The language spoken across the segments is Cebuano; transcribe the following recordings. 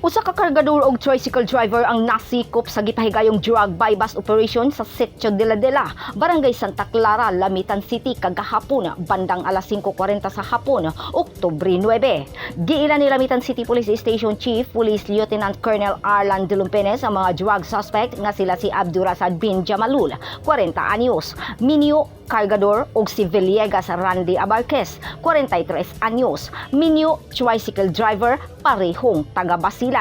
Usa ka kargador og tricycle driver ang nasikop sa gipahigayong drug buy-bust operation sa Sitio de la Dela, Barangay Santa Clara, Lamitan City kagahapon bandang alas 5:40 sa hapon, Oktubre 9. Giila ni Lamitan City Police Station Chief Police Lieutenant Colonel Arlan de Lumpenes ang mga drug suspect nga sila si Abdurazad bin Jamalul, 40 anyos, Minyo Cargador, ug si Villegas Randy Abarquez, 43 anyos, Minyo tricycle driver, parehong taga Basilan.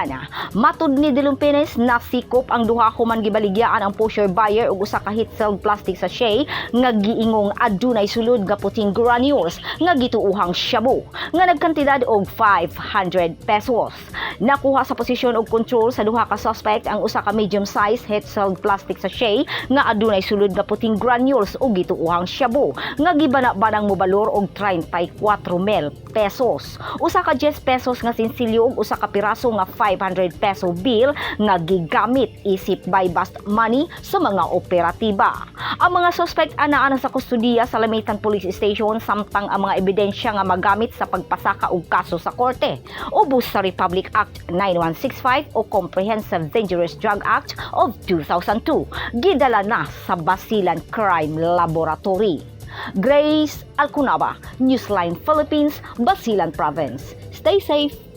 Matud ni De Lumpenes, nasikop ang duha human gibaligyaan ang pusher buyer ug usa ka heat-sealed plastic sachet nga giingong adunay sulod nga puting granules nga gituohang shabu nga nagkantidad og 500 pesos. Nakuha sa posisyon og kontrol sa duha ka suspect ang usa ka medium size heat-sealed plastic sachet nga adunay sulod nga puting granules ug gituohang shabu nga gibana-banang mobalor og 34 mil pesos. Usa ka 10 pesos nga sinsilyo ug usa ka piraso nga 500 peso bill nga gigamit isip buy bust money sa mga operatiba. Ang mga suspect anaa na sa kustudiya sa Lamitan Police Station samtang ang mga ebidensya nga magamit sa pagpasaka og kaso sa korte ubos sa Republic Act 9165 o Comprehensive Dangerous Drug Act of 2002 gidala na sa Basilan Crime Laboratory. Grace Alcunaba, Newsline Philippines, Basilan Province. Stay safe.